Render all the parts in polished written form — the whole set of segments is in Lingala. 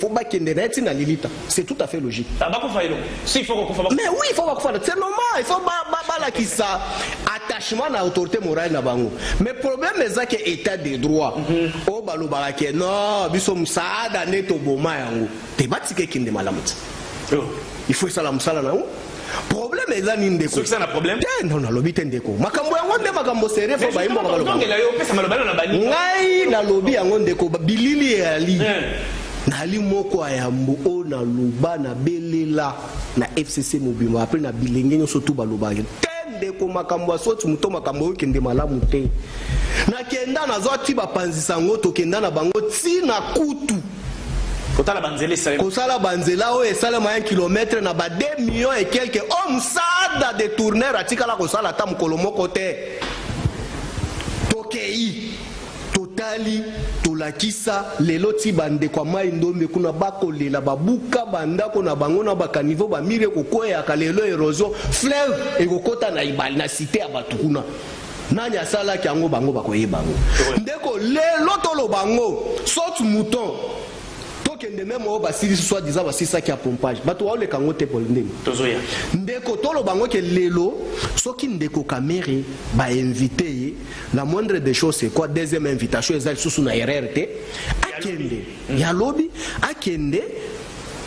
Faut bakende na ye ntina lilita, c'est tout à fait logique. Ah, bakufa eloko si faut kokufa. Mais oui, il faut bakufa, c'est normal. Il faut balakisa attachement na autorité morale na bango. Mais problème eza ke état de droit oyo balobaka ke non, biso mosada nde toboma yango te, batika ekende malamu te. Oh. Il faut esala mosala na yango. Problème eza nini, ndeko? Soki eza na problème? Te, non, nalobi te, ndeko. Makambo yango nde makambo sérieux, faut bayimboka baloba. Ozongela yo opesa maloba na bani. Ngai nalobi yango, ndeko, bilili eyali. Eh. Nali moko ya yambo oyo naloba, nabelela na FCC mobimba, apres na bilenge nyonso tu balobaki te. Ndeko, makambo ya soti moto, makambo oyo ekende malamu te. Nakenda, nazwa ti bapanzisa yango, tokenda na bango ntina kutu. Kotala banzela esalema. Kosala banzela oyo esalema 1 kilomètre na ba 2 millions et quelque, oyo mosada de tourner atikala kosala ata mokolo moko te. Tokei, totali, tolakisa. Lelo ti bandeko ya Mai Ndombe kuna bakolela, babuka bandako na bango na bacaniveaux, bamurs ekokweyaka. Lelo érosion, fleuve ekokɔta na ibali na cité ya bato kuna. Nani asalaki yango? Bango bakoyeba yango, ndeko. Lelo toloba yango, saute mouton, tokende même oyo basilisi, soit disant basilisaki ya pompage, bato baoleka yango te pole ndenge. Tozoya. Ndeko, toloba yango ke lelo soki ndeko Kamerhe bainvite ye, la moindre des choses, c'est quoi? Deuxième invitation eza lisusu na erreur te, akende ya lobi, akende.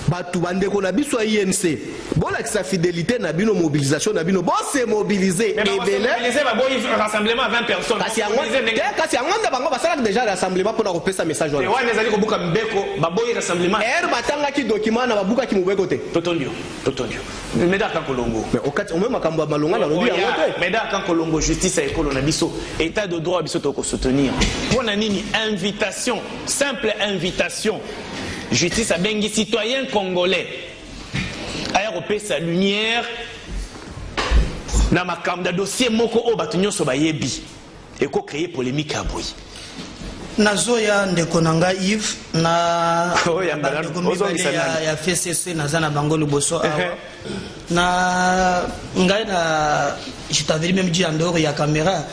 Bato, bandeko na biso ya UNC, bolakisa fidélité na bino, mobilisation na bino, bose mobiliser ebele. Baboyi rassemblement à 20 personnes. Kasi yango te, kasi yango nde bango basalaki déjà rassemblement mpona kopesa message wana. Wana ezali kobuka mibeko, baboyi rassemblement. Ere batangaki document na babukaki mobeko te. Totondi yo, totondi yo, Médard Kankolongo. Mais okati omwe makambo ya malonga, nalobi yango te. Médard Kankolongo, justice ya ekolo na biso, état de droit, biso tokosoutenir. Mpo na nini invitation, simple invitation, justice abengi citoyen congolais aya kopesa lumière na makambo na dossier moko oyo bato nyonso bayebi, ekocréer polémique ya boye? Nazoya, ndeko na ngai Yves, na Oyo bandeko mibale ozongisa nani? Ya FCC, naza na bango liboso awa na ngai. Na je t'avais même dit en dehors ya caméra,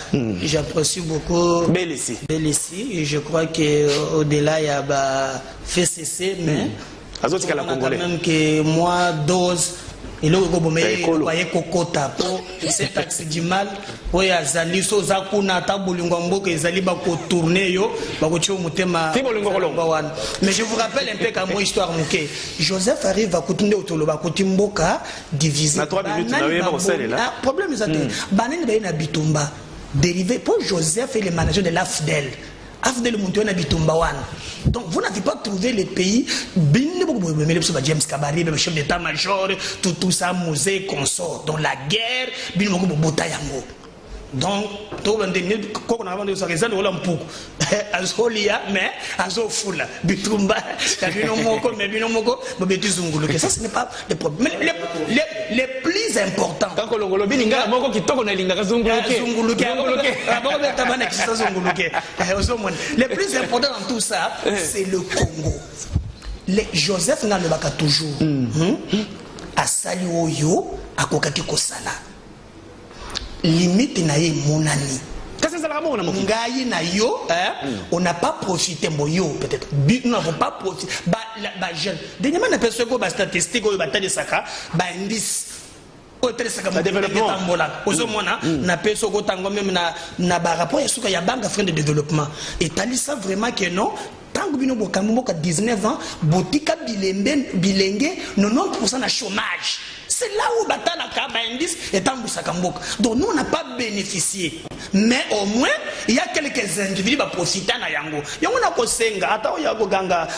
j'apprécie beaucoup Belesi. Belesi, et je crois que au-delà ya ba FCC, mais Azotikala quand congolais. même que moi dose eloko ekoboma Ya ye. ekolo. Aye kokota po cet axe du mal oyo azali so oza kuna, ata bolingo ya mboka ezali, bakotourne yo, bakotia yo motema. Ti bolingo kolongo. Wana. Mais je vous rappelle un peu ka mo histoire moke. Joseph arrive, akuti nde otoloba, akuti mboka divisé. Na 3 minutes Banani na yo yeba kosalela. Ah, problème eza te. Banani baye na bitumba dérivé po Joseph est le manager de l'AFDL. AFDL, moto oyo na bitumba wana. Donc vous n'avez pas trouvé le pays bino boko bomeli biso ba James Kabarebe, le chef d'état major, tout, tout ça, Mzee, consort. Donc la guerre, bino moko bobota yango. Donc tobande koko na bande osaka eza lokola mpuku azolia mais azofula bitumba ya bino moko, mais bino moko bobeti zunguluke. Ça, ce n'est pas le problème. Mais le plus important, Kankolongo, lobi lingala moko kitoko nalingaka: zunguluke. Zunguluke. Zunguluke. Bakobeta bana kisisa zunguluke. Ozomona, le plus important dans tout ça, c'est le Congo. Le Joseph nga alobaka toujours, Asali oyo akokaki kosala, limite na ye emonani. Kasi ezalaka bongo na mokili. Ngai na yo, hein, on n'a pas profité. Mbo yo peut-être, nous n'avons pas profité. Ba, ba jeune, dernièrement na peso ko ba statistique oyo batalisaka, ba indice oyo etalisaka Ba développement. Etambolaka, ozomona, na peso kotango même na barapport ya suka ya Banque africaine de développement, etalisa vraiment que non, ntango bino bokambi mboka 19 ans, botika bilembe, bilenge 90 na chômage. C'est là où batalaka baindice etambwisaka mboka. Donc nous, on n'a pas bénéficié, mais au moins il y a quelques individus baprofita na yango. Yango nakosenga, ata oyo akoganga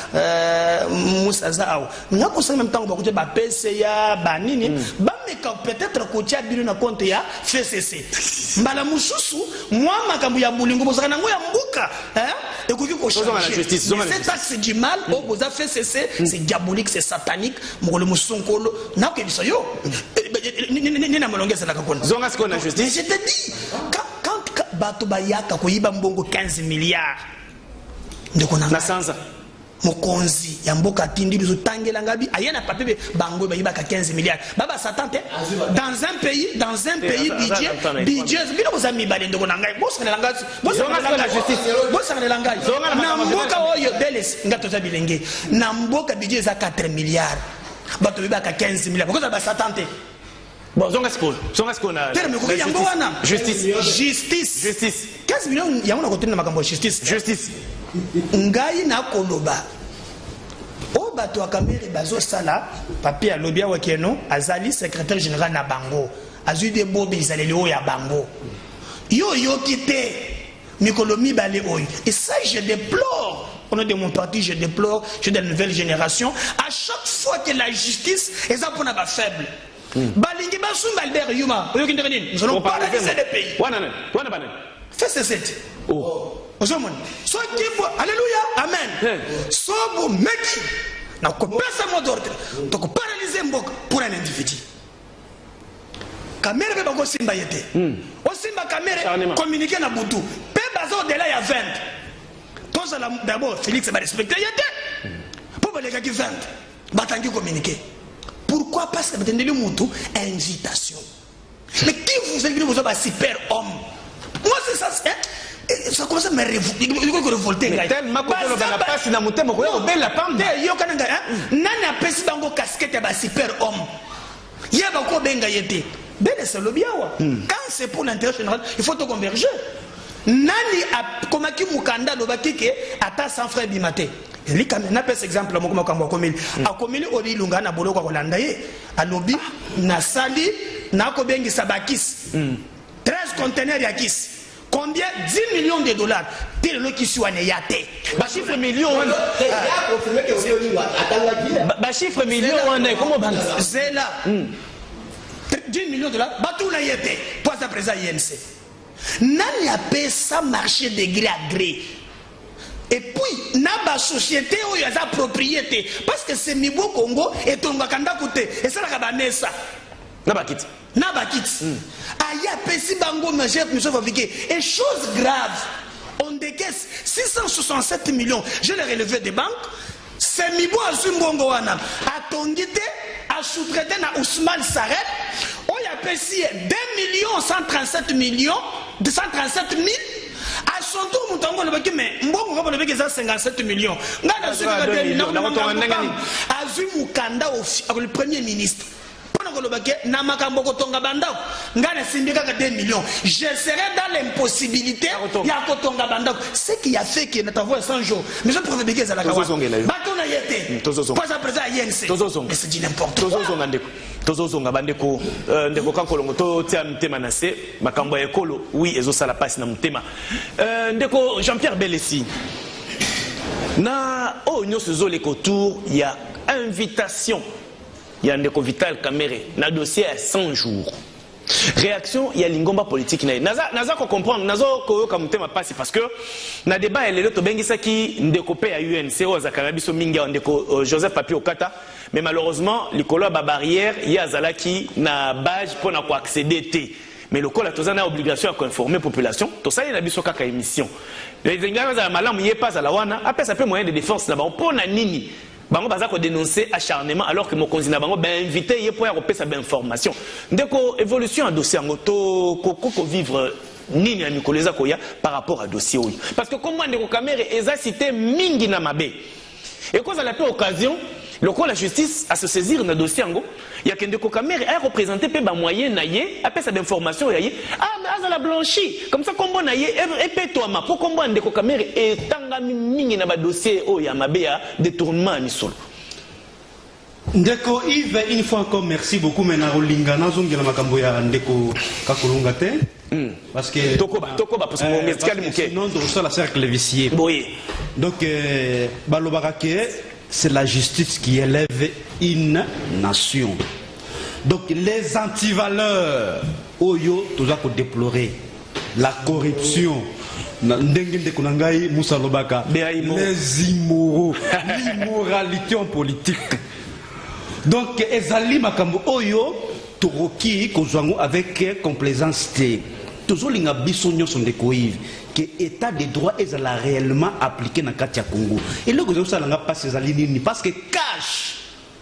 Musa aza awa, nga kosenga même ntango bakotia bapese ya banini, bameka peut-être kotia bino na compte ya FCC. Mbala mosusu mwa makambo ya bolingo bozalaka nango ya mboka, hein, ekoki Tozonga na justice, tozonga na kochanger. Cet axe du mal oyo boza FCC, c'est diabolique, c'est satanique. Mokolo mosusu, nkolo nakoyebisa yo nini na molongo ezalaka kuna. Zonga sikoyo na justice. Mais je te dis, quand bato bayaka koyiba mbongo 15 milliards, ndeko na na ngai, sanza. Mokonzi ya mboka atindi biso, tangela nga bi aye na papier be bango bayibaka 15 milliards baba satan te dans un pays, dans un pays budget budget bino boza mibale. Ndeko na ngai, bosanela ngai, bosanela ngai. Na mboka oyo beles nga toza bilenge, na mboka budget eza 4 milliards, bato bayibaka 15 milliards, bakozala basatan te. Bon, zonga sikoyo, zonga sikoyo na terme ekoki yango wana. Justice. Justice. Justice. 15 millions yango na kotinda makambo ya justice. Justice. Ngai nakoloba oyo bato ya Kamerhe bazosala papier. Alobi awa keno azali secrétaire général na bango, azwi de bobe ezaleli oyo ya bango. Yo oyoki te mikolo mibale oyo, et ça je déplore au nom de mon parti, je déplore, je de la nouvelle génération, à chaque fois que la justice eza mpona bafaible, balingi basumba Albert Yuma. Oyoki ndenge nini? Nous allons paralyser le pays. Wana nani? Wana banani? FCC. Oh. Ozomona soki bo, alleluya, amen, so bomeki na kopesa mot d'ordre, tokoparalyse mboka pour un individu. Kamerhe mpe bakosimba ye te. Osimba Kamerhe, communiqué na butu mpe baza au-delà ya 20. Tozala d'abord Félix, barespecte ye te mpo balekaki 20, batangi communiqué. Pourquoi? Parce que batendeli mutu invitation. Mais qui vous êtes? Bino boza ba super homme. Moi, c'est ça, hein? Ça commence à me révolter. Ngai tellement kotoloba na pasi na motema, koya kobela pamba. Te, yokana ngai, nani apesi bango casquette ya ba super homme? Ye bakobenga ye te. Bene alobi awa, quand c'est pour l'intérêt général, il faut te converger. Nani akomaki mokanda, alobaki ke ata 100 francs ebima te? Likame napesa exemple moko, makambo akomeli, akomeli oyo ilunga na boloko, akolanda ye, alobi nasali nakobengisa bakisi 13 conteneur ya kisi, combien? 10 millions de dollars. Te, lelo kisi wana eya te. Bachiffre million wana, bachiffre million wana ekoma banda. Zela, 10 millions de dollars, batuna ye te po aza président INC. Nani apesa marché de gré à gré? Et puis na basociété oyo aza propriété, parce que Semibo Congo etongaka ndako te, esalaka bamesa na bakiti. Na bakiti. Aye apesi bango majeur mission fabriqué. Et chose grave, on décaisse 667 millions, je le relevé des banques. Semibo azwi mbongo wana, atongi te, asous-traité na Ousmane Sarel oyo apesi ye 2 millions 137 millions 237 000. À son tour, moto yango alobaki: mais mbongo kaka balobaki eza 57 millions, ngai nazwi kaka 2 millions. Azwi mokanda le premier ministre mpona koloba ke na makambo kotonga bandako, ngai nasimbi kaka 2 millions, je serai dans l'impossibilité ya kotonga bandako. Ce qui a fait que na travaux ya 100 jours, maison préfecture ezalaka wana, bato na ye te po aza président ya INC. Mais c'est du n'importe quoi. Tozozonga, ndeko, tozozonga bandeko. Ndeko Kankolongo, totia motema na se. Makambo ya ekolo, oui, ezosala mpasi na motema. Ndeko Jean-Pierre Belesi, na oyo nyonso ezoleka autour ya invitation ya ndeko Vital Kamerhe na dossier ya 100 jours, réaction ya lingomba politique na ye, naza, naza kocomprendre, naza koyoka motema mpasi, parce que na débat ya lelo tobengisaki ndeko mpe ya UNC oyo azalaka na biso mingi awa, ndeko Joseph Papi Okata, mais malheureusement likolo ya babarrière ye azalaki na badge mpo na koaccéder te. Mais lokola toza na obligation ya koinformer population, tosali na biso kaka émission. Ezengaki azala malamu ye mpe azala wana, apesa mpe moyen de défense na bango. Mpo na nini bango baza kodénoncer acharnement alors que mokonzi na bango bainvite ye mpo ya kopesa bainformation? Ndeko, évolution ya dossier yango, tokoki kovivre nini ya mikolo eza koya par rapport à dossier oyo? Parce que kombo ndeko Kamerhe eza cité mingi na mabe, ekozala mpe occasion lokola justice ase saisir na dossier yango, yake ndeko Kamerhe aya représente mpe bamoyen na ye, apesa bainformation ya ye, azala blanchi comme ça, kombo na ye epetwama, mpo kombo ya ndeko Kamerhe etangami mingi na badossier oyo ya mabe ya détournement ya misolo. Ndeko Yves, une fois encore merci beaucoup, mais nakolinga nazongela makambo ya ndeko Kakolonga te, parce que Tokoba, tokoba, parce que ngonga etikali moke. Sinon tokosala cercle vicieux. Boye. Donc balobaka ke c'est la justice qui élève une nation. Donc les antivaleurs oyo toza kodéplorer, la corruption, ndenge ndeko na ngai Musa alobaka, les immoraux, l'immoralité en politique, donc ezali makambo oyo tokoki kozwa yango avec complaisance te. Tozolinga biso nyonso, ndeko Yves. Que état de droit ezala réellement appliqué na kati ya Congo. Eloko ezosala nga mpasi ezali nini? Parce que cash,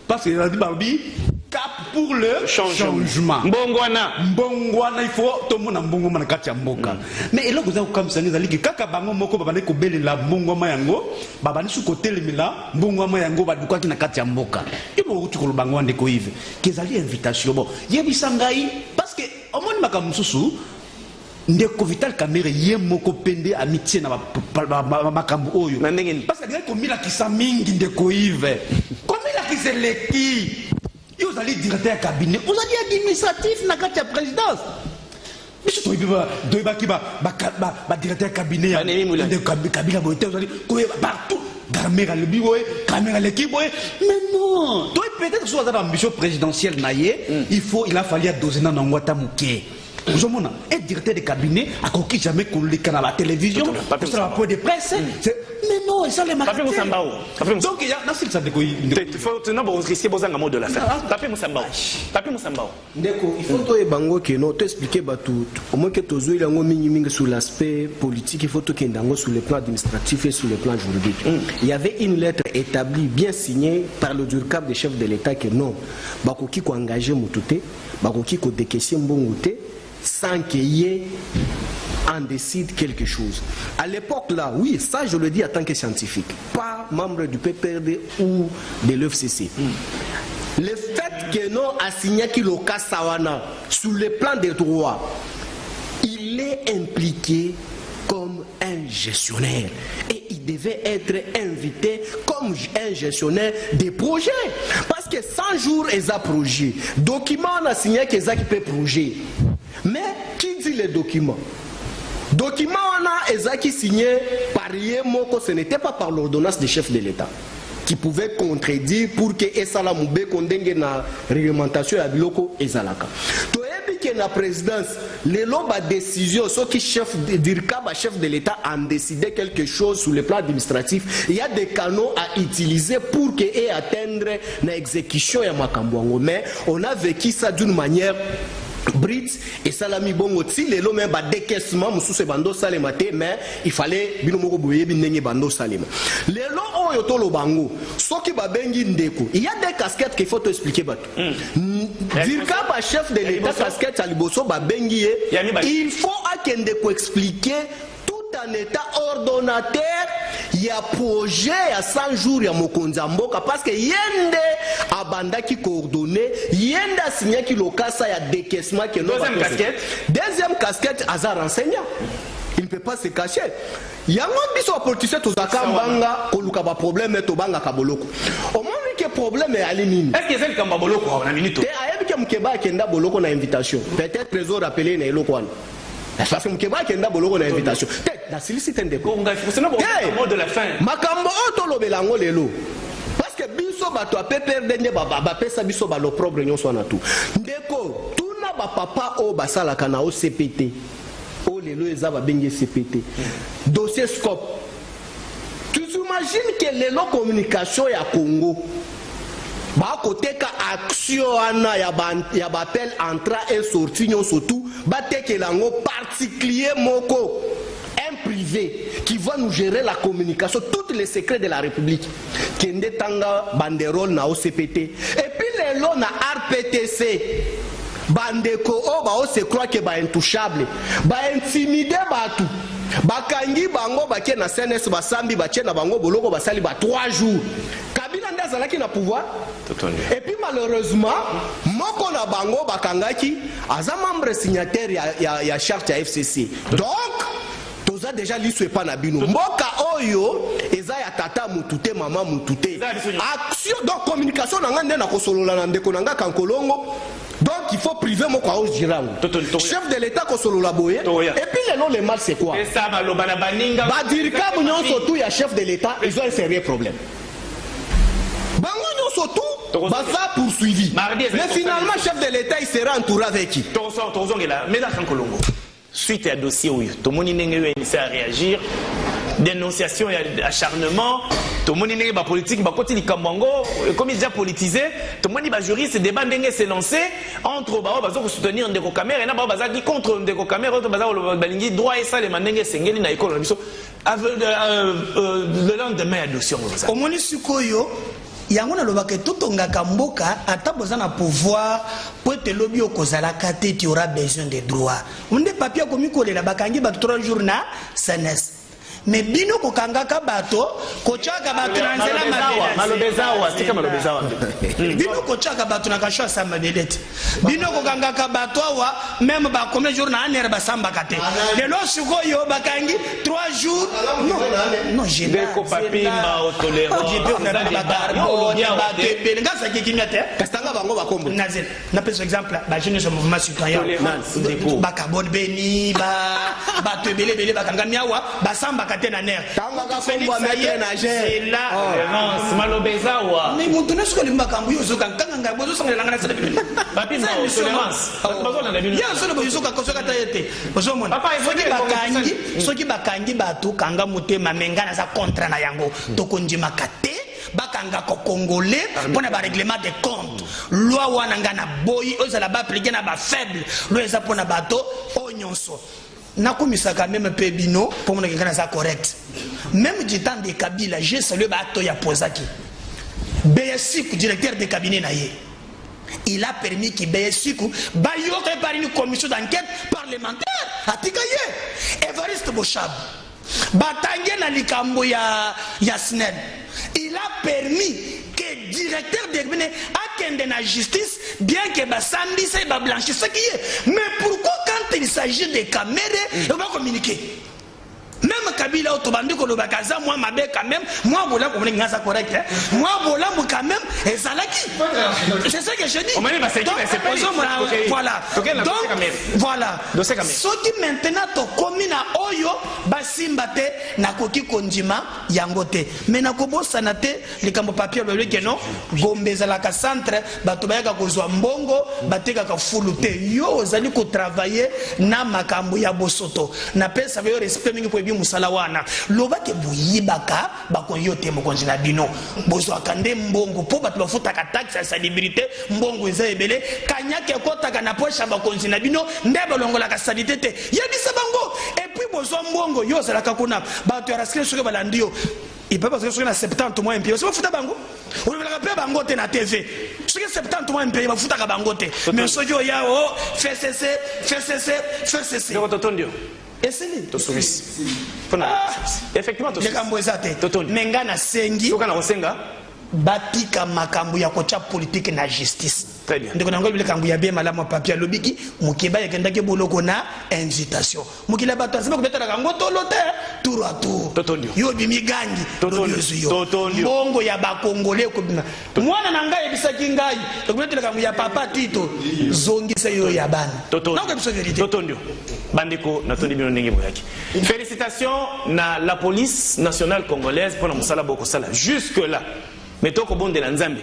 parce que ezali balobi cap pour le changement. Mbongwana. Mbongwana, il faut tomona mbongwana na kati ya mboka. Mais eloko eza kokamwisa nga ezali ke kaka bango moko babandi kobelela mbongwana yango, babandi su kotelemela mbongwana yango balukaki na kati ya mboka. Yo moko okuti koloba yango wana, ndeko Yves, ke ezali invitation. Bon, yebisa ngai, parce que omoni makambo mosusu, ndeko Vital Kamerhe ye moko mpe nde amitie na makambo oyo. Na ndenge nini? Parce que alingaki komilakisa mingi. Ndeko Yves, komilakisa eleki. Yo ozali directeur ya cabinet, ozali administratif na kati ya présidence. Biso toyebi toyebaki badirecteur ya cabinet ya Banemi Moulin. ndeko Kabila boye te. Ozali koyeba partout, Kamerhe alobi boye, Kamerhe aleki boye. Mais non, toyebi peut-être soki aza na ambition présidentielle na ye, il a fallu adose nano yango ata moke. Ozomona, un directeur de cabinet akoki jamais koleka na batélévision, Papi kosala bapoint de presse. Mais non, esalemaka Papi te. Moussambao. Papi Moussambao. Donc nasilisa, ndeko. Non, bon, risquer bozanga mot de la fin. Papi Moussambao, Papi Moussambao. Ndeko, il faut toyeba yango ke no toexpliquer bato au moins ke tozweli yango mingimingi sur l'aspect politique. Il faut tokende yango sur le plan administratif et sur le plan juridique. Il y avait une lettre établie, bien signée par le dircab des chefs de l'État, que non, bakoki koengager motu te, bakoki kodécaisser mbongo te sans qu'il y ait en décide quelque chose. À l'époque là, oui, ça je le dis en tant que scientifique, pas membre du PPRD ou de l'FCC. Le fait que non asignaki lokasa wana, sur le plan des droits, il est impliqué comme un gestionnaire et il devait être invité comme un gestionnaire des projets. Parce que 100 jours, eza projet. Document on a signé que qui peut projet. Mais qui dit les documents? Document wana ezaki signé par ye moko, ce n'était pas par l'ordonnance du chef de l'État qui pouvait contredire pour que esala mobeko ndenge na réglementation ya biloko ezalaka. Toyebi ke na présidence lelo badécision, soki chef dircab chef de l'État en décider quelque chose sur le plan administratif, il y a des canaux à utiliser pour que et atteindre na exécution ya makambo yango. Mais on a vécu ça d'une manière brute. Esalami bongo ti lelo, me badécaissement mosusu ebanda osalema te. Mais il fallait bino moko boyebi ndenge ebanda osalema. Lelo oyo toloba yango, soki babengi ndeko, il y a des casquettes qu'il faut toexpliquer bato. Dircab chef de l'État, casquette ya liboso babengi ye, il faut akende koexpliquer tout en état ordonnateur ya projet ya 100 jours ya mokonzi ya mboka, parce que ye nde abandaki coordonner, ye nde asignaki lokasa ya décaissement ke. Deuxième casquette. Deuxième casquette, aza renseignant, il ne peut pas se cacher. Yango biso bapoliticien tozalaka mbanga koluka baproblème, tobangaka boloko. Omoni ke problème eyali nini? Est ce que eza likambo ya boloko awa na minute? Te, ayebi ke Mokeba akenda boloko na invitation. Peut-être ezorappeler na eloko wana, parce que Mokeba akenda boloko na invitation te. Nasilisi te, ndeko. Mot de la fin. Makambo oyo tolobela yango lelo, parce que biso bato ya PPRD nde bapesa biso baloprobre nyonso wana tu. Ndeko, tuna bapapa oyo basalaka na OCPT, oyo lelo eza babengi CPT, dossier scope. Tu imagines ke lelo communication ya Congo bakoteka action wana ya baappel entrant et sorti nyonso tu, batekela yango particulier moko, un privé qui va nous gérer la communication, tous les secrets de la République. Kende tanga banderole na OCPT et puis lelo na ARPTC, bandeko oyo baose croire ke baintouchable, baintimide bato, bakangi bango, bakie na CNS, basambi, batie na bango boloko, basali ba 3 jours. Kabila nde azalaki na pouvoir. Et puis malheureusement, moko na bango bakangaki aza membre signataire ya charte ya FCC. Donc toza déjà liso epa na bino. Mboka oyo eza ya tata mutu te, mama mutu te. Action, donc communication na ngai nde nakosolola na ndeko na ngai Kankolongo. Donc il faut privé moko aogérer yango, chef de l'État kosolola boye. Et puis lelo, le mal, c'est quoi? Badircab nyonso tu ya chef de l'État, ils ont un sérieux problème. Bango nyonso tu baza poursuivi, mais finalement chef de l'État, il sera entouré avec qui? Tozongela meza Kankolongo. Suite ya dossier oyo, tomoni ndenge UNC a réagir. Dénonciation ya acharnement, tomoni ndenge bapolitique bakoti likambo yango, ekomi déjà politisé. Tomoni bajuriste, débat ndenge s'est lancé entre baoyo baza kosoutenir ndeko Kamerhe na baoyo bazalaki contre ndeko Kamerhe, oyo baza koloba balingi droit esalema ndenge esengeli na ekolo na biso. Le lendemain ya dossier yango eza Omoni sikoyo, yango nalobaka, totongaka mboka. Ata boza na pouvoir, po ete lobi okozalaka te, tu auras besoin de droit. Nde papier akomi kolela, bakangi bato 3 jours na CNS, mais bino kokangaka bato, kotiaka bato na nzela. Maloba eza awa, tika maloba eza awa. Bino kotiaka bato na kasho ya mabele te, bino kokangaka bato awa, même bacombien jour na ANR basambaka te. Lelo sikoyo bakangi 3 jours. Non, non. Ndeko Papi Mbao, tolérance. Bato ebele, nga azalaki kimia te. Kasi tanga bango bakombo. Nazela napesa exemple, bajeune nyonso ya mouvement citoyen. Tolérance, ndeko. Bakabone beni, bato ebele ebele bakangami awa, basambaka te na ANR. Tangaka kombo ya maître nageur. Tolérance, maloba eza awa. Mais moto nyonso kolingi makambo yo ozoka nkanga ngai bozosangelanga na sala. Papi Mbao, tolérance. Bato bazolanda bino. Ye osolo bozoka kozoka ta ye te, ozomona. Papa, Soki évoluer, bakangi, soki bakangi bato, kanga motema. Me ngai naza contre na yango, tokondimaka te bakangaka Congolais mpo na barèglement de compte. Loi wana ngai na boyi oyo ezala baappliquer na bafaible. Loi eza mpo na bato oyo nyonso. Nakumisaka même mpe bino mpo monaki ngai naza correct. Même du temps de Kabila, j'ai salué baacte oyo aposaki. Beyasiku, directeur de cabinet na ye, il a permis que Beyasiku bayoka ye par une commission d'enquête parlementaire, atika ye. Evariste Boshab, batangi na likambo ya SNEL, il a permis que directeur de cabinet akende na justice, bien que basambisa ye, bablanchisaki ye. Mais pourquoi quand il s'agit de Kamerhe, mm. bacommuniquer? Même Kabila oyo tobandi kolobaka aza mwa mabe, quand même mwa bolamu omonaki nga aza correct, hein? Mwa bolamu quand même ezalaki, c'est ce que je dis. Omoni baseki, Donc, basepeli. ozomona, voilà. Tokei na Donc, dossier Kamerhe. voilà. Dossier Kamerhe. Soki maintenant tokomi na oyo basimba te, nakoki kondima yango te. Mais nakobosana te likambo papier alobi ke non, Gombe ezalaka centre, bato bayaka kozwa mbongo, batekaka fulu te. Yo ozali kotravailler na makambo ya bosoto, napesaka yo respect mingi mpo ebi mosala wana. Lobaki boyibaka bakonzi yo te, mokonzi na bino bozwaka nde mbongo mpo bato bafutaka taxe ya salubrité, mbongo eza ebele, kanyaka ekɔtaka na poche ya bakonzi na bino nde balongolaka saleté te. Yebisa bango. Et puis bozwa mbongo, yo ozalaka kuna, bato ya raskile soki balandi yo ipe, parce que soki na 70 mois impayé, osi bafuta bango, olobelaka mpe bango te na TV. Soki 70 mois impayé, bafutaka bango te. Mais soki oya o FCC, FCC, FCC. Ndeko Totondio. Esili. Tosukisi mpona effectivement tosukisi. Likambo eza te. Totondi. Me ngai nasengi Soka na kosenga batika makambo ya kotya politike na justice. Très bien. Ndeko nango likambo ya bien malamu ya papier alobiki, mokeba ekendaki boloko na invitation. Mokili ya bato azima kobetalaka yango tolo te, tour à tour. Totondio. Yo obimi gangi. Totondio. Lobi ozwi yo. Totondio. Mbongo ya bakongole ekobima. Mwana na ngai ayebisaki ngai tokobetelaka yango ya papa Tito, zongisa yo ya bana. Totondio. Nakoyebisa vérité. Totondio. Bandeko, natondi bino ndenge boyaki. Félicitations na la police nationale congolaise mpona mosala bokosala jusque là. Mais tokobondela Nzambe,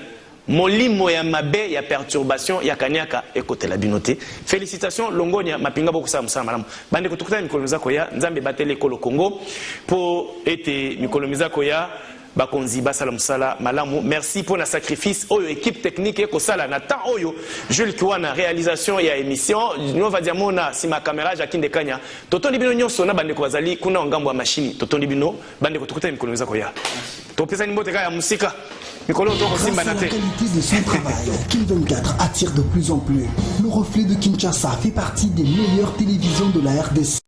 molimo ya mabe ya perturbation ya kaniaka ekotela bino te. Félicitation, longonia, mapinga bokosala mosala malamu. Bandeko, tokutana mikolo miza koya. Nzambe batele ekolo Congo mpo ete mikolo miza koya bakonzi basala mosala malamu. Merci mpo na sacrifice oyo équipe technique ekosala na temps oyo: Jules Kiwana, réalisation ya émission, Nova Diamona nsima caméra, Jacquine Kanya. Totondi bino nyonso na bandeko bazali kuna ngambo ya machine. Totondi bino bandeko, tokutani mikolo eza koya. Topesani mbote kaka ya mosika, mikolo oyo Grâce à tokosimbana la te. qualité de son travail, Kin 24 attire de plus en plus. Le reflet de Kinshasa fait partie des meilleures télévisions de la RDC.